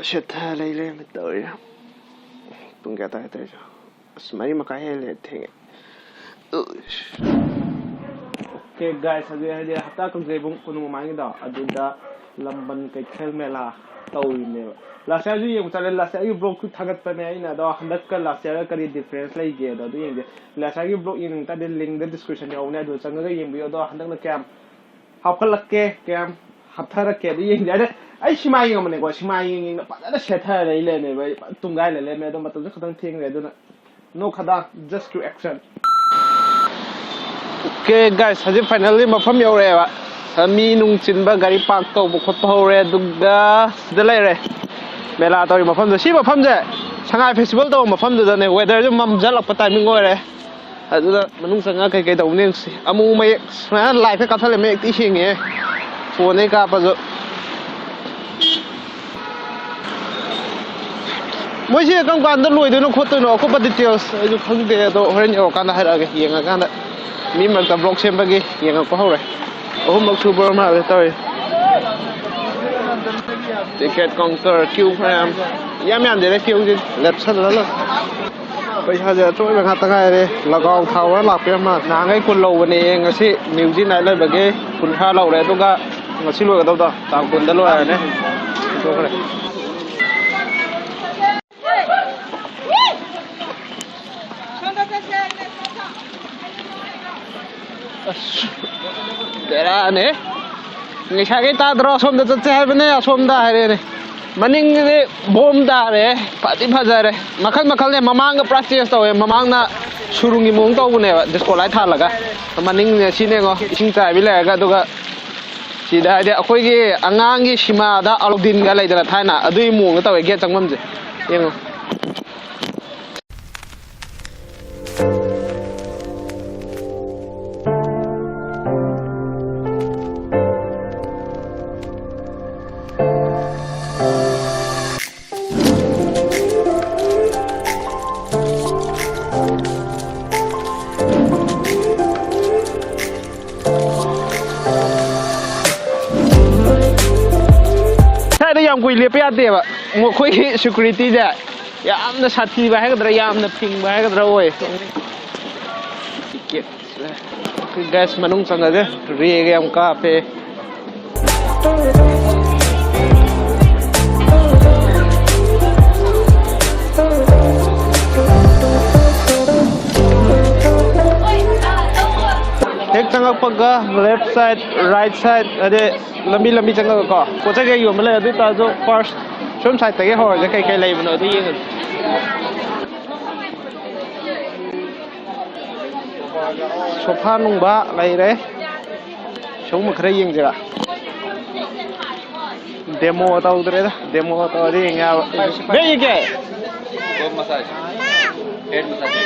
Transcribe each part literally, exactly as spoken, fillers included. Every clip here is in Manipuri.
ꯁꯦꯠꯊ ꯂꯩ ꯂꯩꯔꯝꯃꯦ ꯇꯧꯔꯤꯔꯥ? ꯄꯨꯡ ꯀꯌꯥ ꯇꯥꯔꯦ ꯇꯧꯔꯤꯁꯦ? ꯑꯁ, ꯃꯔꯤ ꯃꯈꯥꯏ ꯍꯦꯜꯂꯦ, ꯊꯦꯡꯉꯦ꯫ Okay, guys, ꯍꯧꯖꯤꯛ ꯍꯥꯏꯗꯤ ꯍꯞꯇꯥ ꯀꯥꯡꯖꯩꯕꯨꯡ ꯀꯣꯅꯨꯡ ꯃꯃꯥꯡꯒꯤꯗꯣ, ꯑꯗꯨꯗ ꯂꯝꯕꯟ ꯀꯩꯊꯦꯜ ꯃꯦꯂꯥ ꯇꯧꯔꯤꯅꯦꯕ꯫ Last yearꯁꯨ ꯌꯦꯡꯕ ꯆꯠꯂꯦ, last yearꯒꯤ vlogꯁꯨ ꯊꯥꯒꯠꯄꯅꯦ ꯑꯩꯅ, ꯑꯗꯣ ꯍꯟꯗꯛꯀ last yearꯒ ꯀꯔꯤ difference ꯂꯩꯒꯦꯗꯣ ꯑꯗꯨ ꯌꯦꯡꯁꯦ꯫ Last yearꯒꯤ vlog ꯌꯦꯡꯅꯤꯡ ꯇꯥꯔꯗꯤ linkꯇ description ꯌꯥꯎꯕꯅꯦ, ꯑꯗꯨ ꯆꯪꯉꯒ ꯌꯦꯡꯕꯤꯌꯨ꯫ ꯑꯗꯣ ꯍꯟꯗꯛꯅ ꯀꯌꯥꯝ ꯍꯥꯞꯀꯠꯂꯛꯀꯦ, ꯀꯌꯥꯝ ꯍꯥꯞꯊꯔꯛꯀꯦ ꯑꯗꯨ ꯌꯦꯡꯁꯦ꯫ ꯑꯗ ꯑꯩ ꯁꯤꯃꯥ ꯌꯦꯡꯉꯝꯕꯅꯦꯀꯣ, ꯁꯤꯃꯥ ꯌꯦꯡ ꯌꯦꯡꯅ ꯐꯖꯅ ꯁꯦꯠꯊꯔ ꯂꯩ ꯂꯩꯔꯝꯃꯦꯕ꯫ ꯑꯩ ꯐꯖꯅ ꯇꯨꯝꯒꯥꯏ ꯂꯩ ꯂꯩꯔꯝꯃꯦ꯫ ꯑꯗꯣ ꯃꯇꯝꯁꯨ ꯈꯤꯇꯪ ꯊꯦꯡꯈ꯭ꯔꯦ, ꯑꯗꯨꯅ ꯅꯣ ꯈꯗꯥꯡ, just to action꯫ Okay, guys, ꯍꯧꯖꯤꯛ finally ꯃꯐꯝ ꯌꯧꯔꯛꯑꯦꯕ꯫ ꯃꯤ ꯅꯨꯡ ꯆꯤꯟꯕ, ꯒꯥꯔꯤ park ꯇꯧꯕ ꯈꯣꯠꯄ ꯍꯧꯔꯦ꯫ ꯑꯗꯨꯒ ꯁꯤꯗ ꯂꯩꯔꯦ, ꯃꯦꯂꯥ ꯇꯧꯔꯤ ꯃꯐꯝꯗꯣ꯫ ꯁꯤ ꯃꯐꯝꯁꯦ ꯁꯉꯥꯏ festival ꯇꯧꯕ ꯃꯐꯝꯗꯨꯗꯅꯦ꯫ Weatherꯁꯨ ꯃꯝꯁꯤꯜꯂꯛꯄ timing ꯑꯣꯏꯔꯦ꯫ ꯑꯗꯨꯗ ꯃꯅꯨꯡ ꯆꯪꯉꯒ ꯀꯩꯀꯩ ꯇꯧꯕꯅ ꯌꯦꯡꯁꯤ꯫ ꯑꯃꯨꯛ ꯃꯌꯦꯛ ꯁꯨꯃꯥꯏꯅ liveꯀ ꯀꯥꯞꯊꯠꯂꯦ, ꯃꯌꯦꯛꯇꯤ ꯁꯦꯡꯉꯦ꯫ Phoneꯗꯒꯤ ꯀꯥꯞꯄꯁꯨ꯫ ꯃꯣꯏꯁꯦ ꯀꯔꯝ ꯀꯥꯟꯗ ꯂꯣꯏꯗꯣꯏꯅꯣ ꯈꯣꯠꯇꯣꯏꯅꯣ ꯑꯀꯨꯞꯄ details ꯑꯩꯁꯨ ꯈꯪꯗꯦ, ꯑꯗꯣ ꯍꯣꯔꯦꯟ ꯌꯧꯔꯀꯥꯟꯗ ꯍꯥꯏꯔꯛꯑꯒꯦ꯫ ꯌꯦꯡꯉꯀꯥꯟꯗ ꯃꯤ ꯃꯔꯛꯇ vlog ꯁꯦꯝꯕꯒꯤ ꯌꯦꯡꯉꯛꯄ ꯍꯧꯔꯦ꯫ ꯑꯍꯨꯝꯂꯛ ꯁꯨꯕ ꯑꯣꯏꯔ ꯃꯥꯜꯂꯦ ꯇꯧꯔꯤ꯫ Ticket counter, queue ꯐꯅꯌꯥꯝ ꯌꯥꯝ ꯌꯥꯝꯗꯦꯗ, queueꯁꯦ ꯂꯦꯞꯁꯜꯂ ꯂꯣꯏꯔꯦ꯫ ꯄꯩꯁꯥꯁꯦ ꯑꯆꯣꯏꯕ ꯉꯥꯛꯇ ꯉꯥꯏꯔꯦ꯫ ꯂꯒꯥꯎ ꯊꯥꯎꯔ ꯂꯥꯛꯄ ꯌꯥꯝ ꯃꯥꯜꯂꯦ꯫ ꯅꯍꯥꯟꯈꯩ ꯀꯨꯟ ꯂꯧꯕꯅꯦ, ꯉꯁꯤ music night ꯂꯩꯕꯒꯤ ꯀꯨꯟꯊ꯭ꯔꯥ ꯂꯧꯔꯦ꯫ ꯑꯗꯨꯒ ꯉꯁꯤ ꯂꯣꯏꯒꯗꯧꯗꯣ ꯇꯥꯡ ꯀꯨꯟꯗ ꯂꯣꯏꯔꯅꯤ꯫ ꯊꯣꯛꯈ꯭ꯔꯦ꯫ ꯑꯁ, ꯕꯦꯔꯥꯅꯦ꯫ ꯉꯁꯥꯏꯈꯩ ꯇꯥꯗ꯭ꯔꯣ? ꯑꯁꯣꯝꯗ ꯆꯠꯁꯦ ꯍꯥꯏꯕꯅꯦ, ꯑꯁꯣꯝꯗ ꯍꯥꯏꯔꯦꯅꯦ꯫ ꯃꯅꯤꯡꯗꯤ ꯕꯣꯝ ꯇꯥꯔꯦ꯫ ꯐꯗꯤ ꯐꯖꯔꯦ꯫ ꯃꯈꯜ ꯃꯈꯜꯅꯦ꯫ ꯃꯃꯥꯡꯒ ꯄꯨꯔꯥ change ꯇꯧꯋꯦ꯫ ꯃꯃꯥꯡꯅ ꯁꯨꯔꯨꯡꯒꯤ ꯃꯑꯣꯡ ꯇꯧꯕꯅꯦꯕ, disco light ꯊꯥꯜꯂꯒ꯫ ꯃꯅꯤꯡꯅꯦ ꯁꯤꯅꯦꯉꯣ, ꯏꯁꯤꯡ ꯆꯥꯏꯕꯤ ꯂꯩꯔꯒ, ꯑꯗꯨꯒ ꯁꯤꯗ ꯍꯥꯏꯗꯤ ꯑꯩꯈꯣꯏꯒꯤ ꯑꯉꯥꯡꯒꯤ ꯁꯤꯃꯥꯗ ꯑꯂꯥꯎꯗꯤꯟꯒ ꯂꯩꯗꯅ ꯊꯥꯏꯅ, ꯑꯗꯨꯒꯤ ꯃꯑꯣꯡꯗ ꯇꯧꯋꯦ gate ꯆꯪꯐꯝꯁꯦ꯫ ꯌꯦꯡꯉꯣ꯫ ꯁ꯭ꯋꯥꯏꯗ ꯌꯥꯝ ꯀꯨꯏ ꯂꯦꯞꯄ ꯌꯥꯗꯦꯕ꯫ ꯃꯈꯣꯏꯒꯤ ꯁꯦꯀ꯭ꯌꯨꯔꯤꯇꯤꯁꯦ ꯌꯥꯝꯅ ꯁꯥꯊꯤꯕ ꯍꯥꯏꯒꯗ꯭ꯔꯥ, ꯌꯥꯝꯅ ꯐꯤꯡꯕ ꯍꯥꯏꯒꯗ꯭ꯔꯥ ꯑꯣꯏ꯫ ꯇꯤꯀꯦꯠ꯫ ꯒꯥꯏꯁ, ꯃꯅꯨꯡ ꯆꯪꯉꯒꯦ꯫ ꯔꯦꯒ ꯌꯥꯝ ꯀꯥꯞꯄꯦ꯫ ꯍꯦꯛ ꯆꯪꯉꯛꯄꯒ left side, right side, ꯑꯗꯩ ꯂꯝꯕꯤ, ꯂꯝꯕꯤ ꯆꯪꯉꯒꯀꯣ, ꯄꯣꯠ ꯆꯩ ꯀꯩ ꯌꯣꯟꯕ ꯂꯩ꯫ ꯑꯗꯨ ꯑꯣꯏ ꯇꯥꯔꯁꯨ first ꯁꯣꯝ sideꯇꯒꯤ ꯍꯧꯔꯁꯦ, ꯀꯩ ꯀꯩ ꯂꯩꯕꯅꯣ ꯑꯗꯨ ꯌꯦꯡꯉꯁꯦ꯫ ꯁꯣꯐꯥ ꯅꯨꯡꯕ ꯂꯩꯔꯦ꯫ ꯁꯤꯒꯨꯝꯕ ꯈꯔ ꯌꯦꯡꯁꯤꯔꯥ? Demo ꯇꯧꯗ꯭ꯔꯦꯗ, demo ꯇꯧꯔꯗꯤ ꯌꯦꯡ ꯌꯥꯕ꯫ ꯕꯦ, ꯌꯦꯡꯒꯦ꯫ Foot massage. Head massage.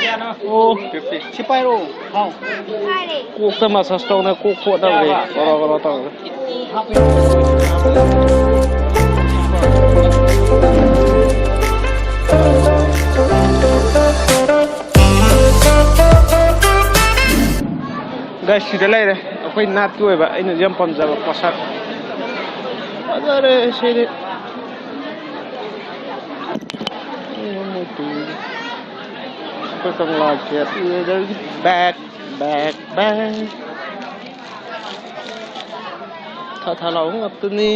ꯑꯣ꯫ Fifty. ꯁꯤ ꯄꯥꯏꯔꯣ꯫ ꯍꯥꯎ꯫ ꯀꯣꯛꯇ massage ꯇꯧꯅ, ꯀꯣꯛ ꯈꯣꯠꯅꯕꯅꯦ꯫ ꯀꯣꯔꯣ ꯀꯣꯔꯣ ꯇꯧꯅ꯫ Guys, ꯁꯤꯗ ꯂꯩꯔꯦ ꯑꯩꯈꯣꯏ ꯅꯥꯠꯀꯤ ꯑꯣꯏꯕ, ꯑꯩꯅꯁꯨ ꯌꯥꯝ ꯄꯥꯝꯖꯕ ꯄꯣꯠꯁꯛ꯫ ꯐꯖꯔꯦ ꯁꯤꯗꯤ꯫ ꯑꯩꯈꯣꯏ ꯀꯪꯂꯥ gate, bag, bag, bag. ꯊꯥ ꯊꯥ ꯂꯥꯎꯕ ꯉꯥꯛꯇꯅꯤ꯫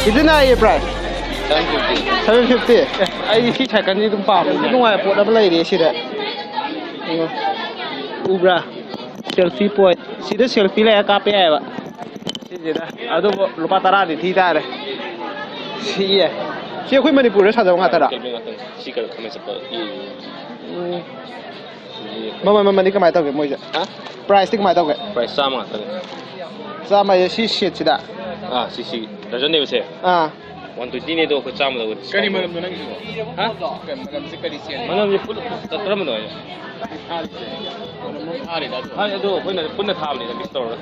ꯁꯤꯗꯅ ꯑꯩꯒꯤ price꯫ Seven fifty꯫ Seven fifty꯫ ꯑꯦ, ꯑꯩꯗꯤ ꯁꯤ cycleꯁꯤ ꯑꯗꯨꯝ ꯄꯥꯝꯃꯦ꯫ ꯅꯨꯡꯉꯥꯏꯕ ꯄꯣꯠ ꯑꯃ ꯂꯩꯔꯦ ꯁꯤꯗ꯫ ꯌꯦꯡꯉꯣ꯫ ꯎꯕ꯭ꯔꯥ? Selfie point꯫ ꯁꯤꯗ selfie ꯂꯩꯔ ꯀꯥꯞꯄ ꯌꯥꯏꯑꯕ꯫ ꯁꯤꯁꯤꯗ꯫ ꯑꯗꯨꯕꯨ ꯂꯨꯄꯥ ꯇꯔꯥꯗꯤ ꯊꯤ ꯇꯥꯔꯦ꯫ ꯁꯤ ꯌꯦ꯫ ꯁꯤ ꯑꯩꯈꯣꯏ ꯃꯅꯤꯄꯨꯔꯗ ꯁꯥꯖꯕ ꯉꯥꯛꯇꯔꯥ? ꯀꯩꯅꯣ ꯉꯥꯛꯇꯅꯤ꯫ ꯁꯤ ꯀꯩꯅꯣ ꯈꯥꯃꯦꯟ ꯆꯠꯄ ꯄꯤꯔꯤꯅꯦ꯫ ꯎꯝ꯫ ꯃꯃꯜ, ꯃꯃꯜꯗꯤ ꯀꯃꯥꯏꯅ ꯇꯧꯒꯦ ꯃꯣꯏꯁꯦ? ꯍꯥ? Priceꯇꯤ ꯀꯃꯥꯏꯅ ꯇꯧꯒꯦ? Price ꯆꯥꯝꯃ ꯉꯥꯛꯇꯅꯤ꯫ ꯆꯥꯝꯃ ꯍꯥꯏꯁꯦ ꯁꯤ setꯁꯤꯗ? ꯑꯥ, ꯁꯤ, ꯁꯤ꯫ Dozenꯅꯦꯕ ꯁꯦ꯫ ꯑꯥ꯫ One twentyꯅꯦ ꯑꯗꯣ ꯑꯩꯈꯣꯏ ꯆꯥꯝꯃ ꯂꯧꯒꯦ꯫ ꯀꯔꯤ ꯃꯅꯝꯅꯣ ꯅꯪꯒꯤꯁꯤꯕꯣ? ꯍꯥ? ꯀꯔꯤ ꯃꯅꯝꯁꯦ ꯀꯔꯤ ꯆꯦꯟ? ꯃꯅꯝꯁꯦ ꯐꯨꯠ ꯀꯔꯝꯕꯅꯣ ꯍꯥꯏꯁꯦ? ꯊꯥꯔꯤꯁꯦ꯫ ꯃꯅꯝ ꯊꯥꯔꯤꯗ ꯑꯗꯨ꯫ ꯍꯥꯏ, ꯑꯗꯣ ꯑꯩꯈꯣꯏꯅ ꯄꯨꯟꯅ ꯊꯥꯕꯅꯤꯗ, mix ꯇꯧꯔꯒ꯫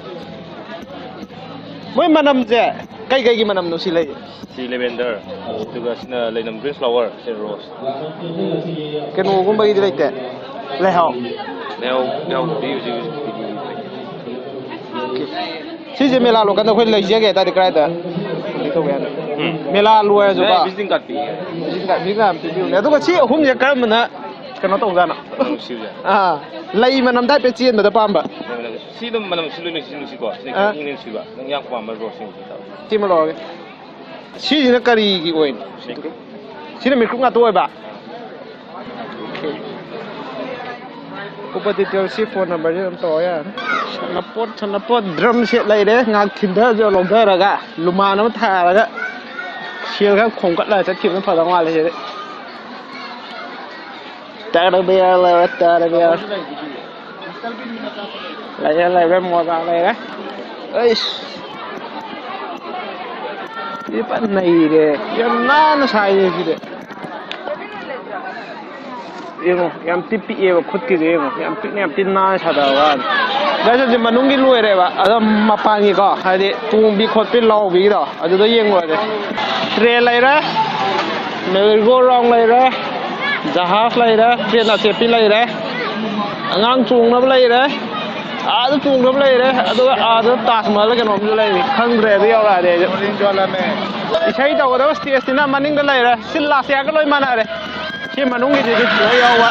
ꯃꯣꯏ ꯃꯅꯝꯁꯦ ꯀꯩ ꯀꯩꯒꯤ ꯃꯅꯝꯅꯣ ꯁꯤ ꯂꯩ? ꯁꯤ lavender, ꯑꯗꯨꯒ ꯁꯤꯅ ꯂꯩꯅꯝ green flower, ꯁꯤ rose꯫ ꯀꯩꯅꯣꯒꯨꯝꯕꯒꯤꯗꯤ ꯂꯩꯇꯦ? ꯂꯩꯍꯥꯎ? ꯂꯩꯍꯥꯎ, ꯂꯩꯍꯥꯎ ꯄꯤ ꯍꯧꯖꯤꯛ ꯍꯧꯖꯤꯛꯀꯤꯗꯤ ꯂꯩꯇꯦ꯫ ꯁꯤꯁꯦ ꯃꯦꯂꯥ ꯂꯣꯏꯔꯀꯥꯟꯗ ꯑꯩꯈꯣꯏ ꯂꯩꯖꯒꯦ ꯍꯥꯏ ꯇꯥꯔꯗꯤ ꯀꯗꯥꯏꯗ contact ꯇꯧꯕ ꯌꯥꯅꯤ? ꯎꯝ꯫ ꯃꯦꯂꯥ ꯂꯣꯏꯔꯁꯨꯀꯣ? ꯅꯣꯏ visiting card ꯄꯤ꯫ Visiting card, visiting card ꯄꯤꯕꯤꯌꯨꯅꯦ꯫ ꯑꯗꯨꯒ ꯁꯤ ꯑꯍꯨꯝꯁꯦ ꯀꯔꯝꯕꯅ ꯀꯩꯅꯣ ꯇꯧꯖꯥꯠꯅꯣ? ꯃꯅꯝ ꯅꯨꯡꯁꯤꯕꯁꯦ꯫ ꯑꯥ, ꯂꯩ ꯃꯅꯝꯗ ꯍꯥꯏꯐꯦꯠ ꯆꯦꯟꯕꯗ ꯄꯥꯝꯕ꯫ ꯂꯩ ꯃꯅꯝ ꯁꯤ ꯑꯗꯨꯝ ꯃꯅꯝ ꯁꯤ ꯂꯣꯏ ꯅꯨꯡꯁꯤ ꯅꯨꯡꯁꯤꯀꯣ꯫ ꯁꯤꯅ ꯑꯥ꯫ ꯈꯤꯇꯪ ꯏꯪ ꯅꯨꯡꯁꯤꯕ꯫ ꯅꯪ ꯌꯥꯝ ꯄꯥꯝꯕ rose ꯁꯤꯡꯁꯤ ꯇꯧ꯫ ꯁꯤꯃ ꯂꯧꯔꯒꯦ꯫ ꯁꯤꯁꯤꯅ ꯀꯔꯤꯒꯤ ꯑꯣꯏꯅꯣ? ꯃꯤꯀ꯭ꯔꯨꯞ꯫ ꯁꯤꯅ ꯃꯤꯀ꯭ꯔꯨꯞ ꯉꯥꯛꯇ ꯑꯣꯏꯕ? ꯑꯣꯀꯦ꯫ ꯑꯀꯨꯞꯄ detail ꯁꯤ phone number ꯁꯤ ꯑꯗꯨꯝ ꯇꯧꯔ ꯌꯥꯔꯅꯤ꯫ ꯁꯥꯟꯅꯄꯣꯠ, ꯁꯥꯟꯅꯄꯣꯠ drum set ꯂꯩꯔꯦ꯫ ꯉꯥꯏꯍꯥꯛ ꯊꯤꯟꯊꯔꯁꯨ ꯂꯧꯊꯔꯒ ꯂꯨꯃꯥꯟ ꯑꯃ ꯊꯥꯔꯒ ꯁꯦꯜ ꯈꯔ ꯈꯣꯝꯒꯠꯂꯒ ꯆꯠꯈꯤꯕꯅ ꯐꯗꯧ ꯃꯥꯜꯂꯦ ꯁꯤꯗꯤ꯫ Teddy bear ꯂꯩꯔꯦ, teddy bear꯫ ꯂꯩꯔꯦ, ꯂꯩꯔꯦ, ꯃꯣꯖꯥ ꯂꯩꯔꯦ꯫ ꯑꯩꯁ꯫ ꯁꯤꯗꯤ ꯐꯖꯅ ꯅꯩꯔꯦ꯫ ꯌꯥꯝ ꯅꯥꯟꯅ ꯁꯥꯏꯌꯦ ꯁꯤꯗꯤ꯫ ꯌꯦꯡꯉꯣ, ꯌꯥꯝ ꯊꯤ ꯄꯤꯛꯑꯦꯕ ꯈꯨꯠꯀꯤꯁꯦ, ꯌꯦꯡꯉꯣ꯫ ꯌꯥꯝ ꯄꯤꯛꯅ, ꯌꯥꯝ ꯊꯤ ꯅꯥꯟꯅ ꯁꯥꯗꯕ ꯋꯥꯅꯤ꯫ Guys, ꯍꯧꯖꯤꯛ ꯃꯅꯨꯡꯒꯤ ꯂꯣꯏꯔꯦꯕ꯫ ꯑꯗꯣ ꯃꯄꯥꯟꯒꯤꯀꯣ, ꯍꯥꯏꯗꯤ ꯇꯣꯡꯕꯤ ꯈꯣꯠꯄꯤ ꯂꯥꯎꯕꯤꯒꯤꯗꯣ, ꯑꯗꯨꯗ ꯌꯦꯡꯉꯨꯔꯁꯦ꯫ Train ꯂꯩꯔꯦ, merry-go-round ꯂꯩꯔꯦ, ꯖꯍꯥꯖ ꯂꯩꯔꯦ, train ꯑꯆꯦꯠꯄꯤ ꯂꯩꯔꯦ, ꯑꯉꯥꯡ ꯆꯣꯡꯅꯕ ꯂꯩꯔꯦ, ꯑꯥꯗ ꯆꯣꯡꯅꯕ ꯂꯩꯔꯦ, ꯑꯗꯨꯒ ꯑꯥꯗ ꯇꯥꯖ ꯃꯍꯜ ꯀꯩꯅꯣꯝꯁꯨ ꯂꯩꯔꯤ꯫ ꯈꯪꯗ꯭ꯔꯦ, ꯑꯗꯨ ꯌꯧꯔꯛꯑꯗꯤ ꯑꯩꯁꯨ꯫ ꯏꯁꯩ ꯇꯧꯒꯗꯕ stage ꯁꯤꯅ ꯃꯅꯤꯡꯗ ꯂꯩꯔꯦ꯫ ꯁꯤ last year ꯒ ꯂꯣꯏ ꯃꯥꯟꯅꯔꯦ꯫ ꯁꯤ ꯃꯅꯨꯡꯒꯤꯗꯨꯗꯤ ꯂꯣꯏ ꯌꯥꯎꯕ꯫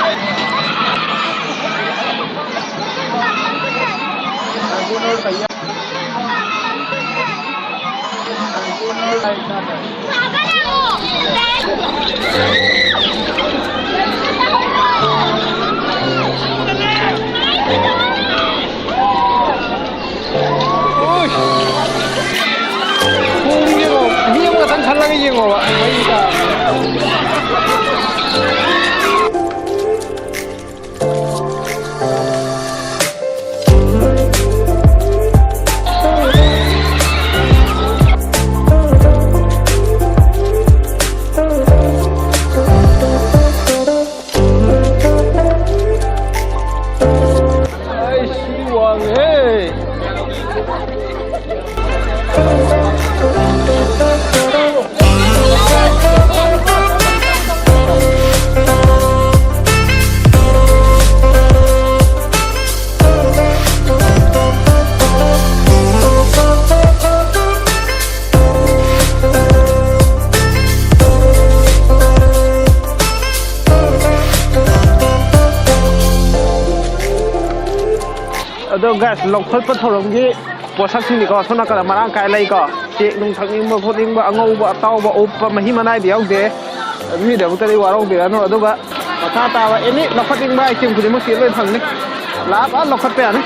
ꯄꯨꯡ ꯌꯦꯡꯉꯣ, ꯃꯤ ꯑꯃꯈꯛꯇꯪ ꯈꯜꯂꯒ ꯌꯦꯡꯉꯣꯕ꯫ ꯃꯩ ꯇꯥꯕꯅꯦ꯫ ꯑꯗꯣ ꯒꯥꯏꯁ, ꯂꯧꯈꯠꯄ ꯊꯧꯔꯝꯒꯤ ꯄꯣꯠꯁꯛꯁꯤꯡꯅꯤꯀꯣ, ꯁꯣꯝ ꯅꯥꯀꯟꯗ ꯃꯔꯥꯡ ꯀꯥꯏ ꯂꯩꯀꯣ꯫ ꯀꯦꯛ ꯅꯨꯡ ꯊꯛꯅꯤꯡꯕ ꯈꯣꯠꯅꯤꯡꯕ, ꯑꯉꯧꯕ ꯑꯇꯥꯎꯕ ꯎꯞꯄ, ꯃꯍꯤ ꯃꯅꯥꯏꯗꯤ ꯌꯥꯎꯗꯦ꯫ ꯃꯤꯗꯃꯛꯇꯗꯤ ꯋꯥꯔꯧꯕꯤꯔꯅꯨ꯫ ꯑꯗꯨꯒ ꯃꯈꯥ ꯇꯥꯕ ꯑꯦꯅꯤ ꯂꯧꯈꯠꯅꯤꯡꯕ ꯑꯥꯏꯇꯦꯝ ꯈꯨꯗꯤꯡꯃꯛꯁꯤ ꯂꯣꯏ ꯐꯪꯅꯤ꯫ ꯂꯥꯛꯑ ꯂꯧꯈꯠꯄ ꯌꯥꯅꯤ꯫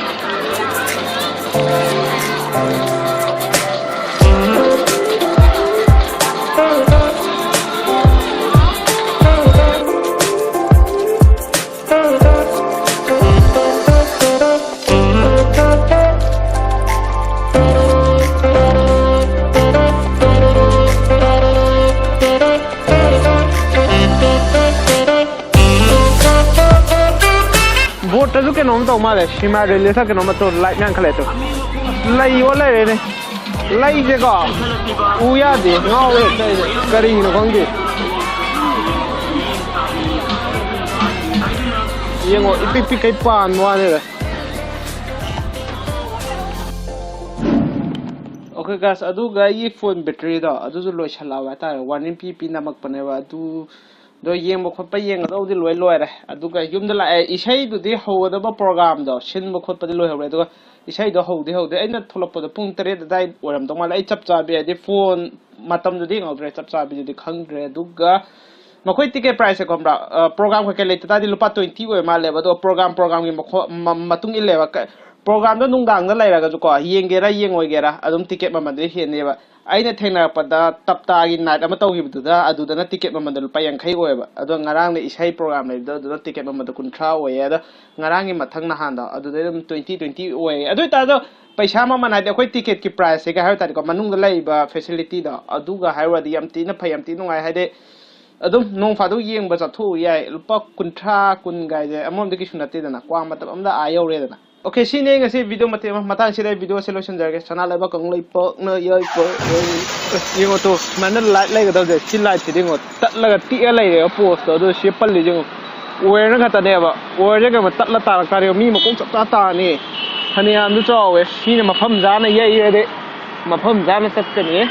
ꯕꯣꯠꯇꯁꯨ ꯀꯩꯅꯣꯝ ꯇꯧ ꯃꯥꯜꯂꯦ, ꯁꯤꯃꯥ ꯔꯤꯂꯤꯁꯇ ꯀꯩꯅꯣꯝ ꯇꯧ, ꯂꯥꯏꯠ ꯃꯌꯥꯝ ꯈꯜꯂꯦ ꯇꯨ꯫ ꯂꯩ ꯑꯣ ꯂꯩꯔꯦꯅꯦ꯫ ꯂꯩꯁꯦꯀꯣ, ꯎ ꯌꯥꯗꯦ, ꯉꯥꯎꯔꯦ ꯍꯦꯛꯇ ꯑꯩꯗꯤ꯫ ꯀꯔꯤꯒꯤꯅꯣ ꯈꯪꯗꯦ꯫ ꯌꯦꯡꯉꯣ, ꯏꯄꯤꯛ ꯄꯤꯛꯈꯩ ꯄꯥꯟꯕ ꯋꯥꯅꯤꯗ꯫ ꯑꯣꯀꯦ ꯒꯥꯏꯁ, ꯑꯗꯨꯒ ꯑꯩꯒꯤ ꯐꯣꯟ ꯕꯦꯇ꯭ꯔꯤꯗꯣ ꯑꯗꯨꯁꯨ ꯂꯣꯏꯁꯜꯂꯛꯑꯕ ꯍꯥꯏꯇꯥꯔꯦ꯫ ꯋꯥꯔꯅꯤꯡ ꯄꯤ ꯄꯤ ꯅꯝꯃꯛꯄꯅꯦꯕ, ꯑꯗꯨꯗꯣ ꯌꯦꯡꯕ ꯈꯣꯠꯄ ꯌꯦꯡꯒꯗꯧꯗꯤ ꯂꯣꯏ ꯂꯣꯏꯔꯦ꯫ ꯑꯗꯨꯒ ꯌꯨꯝꯗ ꯂꯥꯛꯑꯦ, ꯏꯁꯩꯗꯨꯗꯤ ꯍꯧꯒꯗꯕ ꯄ꯭ꯔꯣꯒꯥꯝꯗꯣ ꯁꯤꯟꯕ ꯈꯣꯠꯄꯗꯤ ꯂꯣꯏꯍꯧꯔꯦ꯫ ꯑꯗꯨꯒ ꯏꯁꯩꯗꯣ ꯍꯧꯗꯤ ꯍꯧꯗꯦ꯫ ꯑꯩꯅ ꯊꯣꯛꯂꯛꯄꯗꯣ ꯄꯨꯡ ꯇꯔꯦꯠ ꯑꯗꯥꯏ ꯑꯣꯏꯔꯝꯗꯧ ꯃꯥꯜꯂꯦ꯫ ꯑꯩ ꯆꯞ ꯆꯥꯕꯤ ꯍꯥꯏꯗꯤ ꯐꯣꯟ ꯃꯇꯝꯗꯨꯗꯤ ꯌꯦꯡꯍꯧꯗ꯭ꯔꯦ, ꯆꯞ ꯆꯥꯕꯤꯗꯨꯗꯤ ꯈꯪꯗ꯭ꯔꯦ꯫ ꯑꯗꯨꯒ ꯃꯈꯣꯏ ꯇꯤꯀꯦꯠ ꯄ꯭ꯔꯥꯏꯁꯁꯦ ꯈꯪꯕ꯭ꯔꯥ? ꯑ, ꯄ꯭ꯔꯣꯒꯥꯝ ꯀꯩꯀꯩ ꯂꯩꯇ ꯇꯥꯔꯗꯤ ꯂꯨꯄꯥ ꯇ꯭ꯋꯦꯟꯇꯤ ꯑꯣꯏ ꯃꯥꯜꯂꯦꯕ꯫ ꯑꯗꯣ ꯄ꯭ꯔꯣꯒꯥꯝ, ꯄ꯭ꯔꯣꯒꯥꯝꯒꯤ ꯃꯈꯣ-, ꯃ-, ꯃꯇꯨꯡ ꯏꯜꯂꯦꯕ꯫ ꯀ-, ꯄ꯭ꯔꯣꯒꯥꯝꯗꯣ ꯅꯨꯡꯗꯥꯡꯗ ꯂꯩꯔꯒꯁꯨꯀꯣ, ꯌꯦꯡꯒꯦꯔꯥ ꯌꯦꯡꯉꯣꯏꯒꯦꯔꯥ, ꯑꯗꯨꯝ ꯇꯤꯀꯦꯠ ꯃꯃꯜꯗꯤ ꯍꯦꯟꯅꯦꯕ꯫ ꯑꯩꯅ ꯊꯦꯡꯅꯔꯛꯄꯗ ꯇꯞꯇꯥꯒꯤ ꯅꯥꯏꯠ ꯑꯃ ꯇꯧꯈꯤꯕꯗꯨꯗ, ꯑꯗꯨꯗꯅ ꯇꯤꯀꯦꯠ ꯃꯃꯜꯗꯣ ꯂꯨꯄꯥ ꯌꯥꯡꯈꯩ ꯑꯣꯏꯌꯦꯕ꯫ ꯑꯗꯣ ꯉꯔꯥꯡꯅ ꯏꯁꯩ ꯄ꯭ꯔꯣꯒꯥꯝ ꯂꯩꯕꯗꯣ, ꯑꯗꯨꯗ ꯇꯤꯀꯦꯠ ꯃꯃꯜꯗꯣ ꯀꯨꯟꯊ꯭ꯔꯥ ꯑꯣꯏꯌꯦ꯫ ꯑꯗꯣ ꯉꯔꯥꯡꯒꯤ ꯃꯊꯪ ꯅꯍꯥꯟꯗꯣ, ꯑꯗꯨꯗꯩ ꯑꯗꯨꯝ ꯇ꯭ꯋꯦꯟꯇꯤ, ꯇ꯭ꯋꯦꯟꯇꯤ ꯑꯣꯏꯌꯦ꯫ ꯑꯗꯨ ꯑꯣꯏꯇꯥꯔꯁꯨ ꯄꯩꯁꯥ ꯃꯃꯜ ꯍꯥꯏꯗꯤ ꯑꯩꯈꯣꯏ ꯇꯤꯀꯦꯠꯀꯤ ꯄ꯭ꯔꯥꯏꯁꯁꯤꯒ ꯍꯥꯏꯕ ꯇꯥꯔꯦꯀꯣ, ꯃꯅꯨꯡꯗ ꯂꯩꯔꯤꯕ ꯐꯦꯁꯤꯂꯤꯇꯤꯗꯣ, ꯑꯗꯨꯒ ꯍꯥꯏꯔꯨꯔꯗꯤ ꯌꯥꯝ ꯊꯤꯅ ꯐꯩ, ꯌꯥꯝ ꯊꯤꯅ ꯅꯨꯡꯉꯥꯏ꯫ ꯍꯥꯏꯗꯤ ꯑꯗꯨꯝ ꯅꯣꯡ ꯐꯥꯗꯣꯛ ꯌꯦꯡꯕ ꯆꯠꯊꯣꯛꯎ ꯌꯥꯏ꯫ ꯂꯨꯄꯥ ꯀꯨꯟꯊ꯭ꯔꯥ, ꯀꯨꯟ ꯀꯥꯏꯁꯦ ꯑꯃꯔꯣꯝꯗ ꯀꯩꯁꯨ ꯅꯠꯇꯦꯗꯅ, ꯀ꯭ꯋꯥ ꯃꯇꯝ ꯑꯃꯗ ꯑꯥ ꯌꯧꯔꯦꯗꯅ꯫ ꯑꯣꯀꯦ, ꯁꯤꯅꯦ ꯉꯁꯤ ꯚꯤꯗꯤꯑꯣ ꯃꯇꯦꯛ ꯑꯃ꯫ ꯃꯇꯥꯡꯁꯤꯗ ꯑꯩ ꯚꯤꯗꯤꯑꯣꯁꯦ ꯂꯣꯏꯁꯤꯟꯖꯔꯒꯦ꯫ ꯁꯅꯥ ꯂꯩꯕꯥꯛ ꯀꯪꯂꯩꯄꯥꯛꯅ ꯌꯥꯏꯐꯔꯦ꯫ ꯑꯁ, ꯌꯦꯡꯉꯣ ꯇꯨ, ꯁꯨꯃꯥꯏꯅ ꯂꯥꯏꯠ ꯂꯩꯒꯗꯕꯁꯦ, ꯁꯤ ꯂꯥꯏꯠꯁꯤꯗꯤ ꯌꯦꯡꯉꯣ, ꯇꯠꯂꯒ ꯇꯦꯛꯑ ꯂꯩꯔꯦꯕ ꯄꯣꯁꯇꯣ꯫ ꯑꯗꯨ ꯁꯤ ꯄꯜꯂꯤꯁꯦ ꯌꯦꯡꯉꯣ, ꯋꯦꯌꯔꯅ ꯈꯛꯇꯅꯦꯕ꯫ ꯋꯦꯌꯔꯁꯦ ꯀꯩꯅꯣ ꯇꯠꯂ ꯇꯥꯔꯛ ꯇꯥꯔꯗꯤ ꯃꯤ ꯃꯀꯣꯛ ꯆꯞ ꯆꯥ ꯇꯥꯔꯅꯤ꯫ ꯐꯅꯌꯥꯝꯁꯨ ꯆꯥꯎꯋꯦ꯫ ꯁꯤꯅ ꯃꯐꯝ ꯆꯥꯅ ꯌꯩꯔꯗꯤ ꯃꯐꯝ ꯆꯥꯅ ꯆꯠꯀꯅꯤ꯫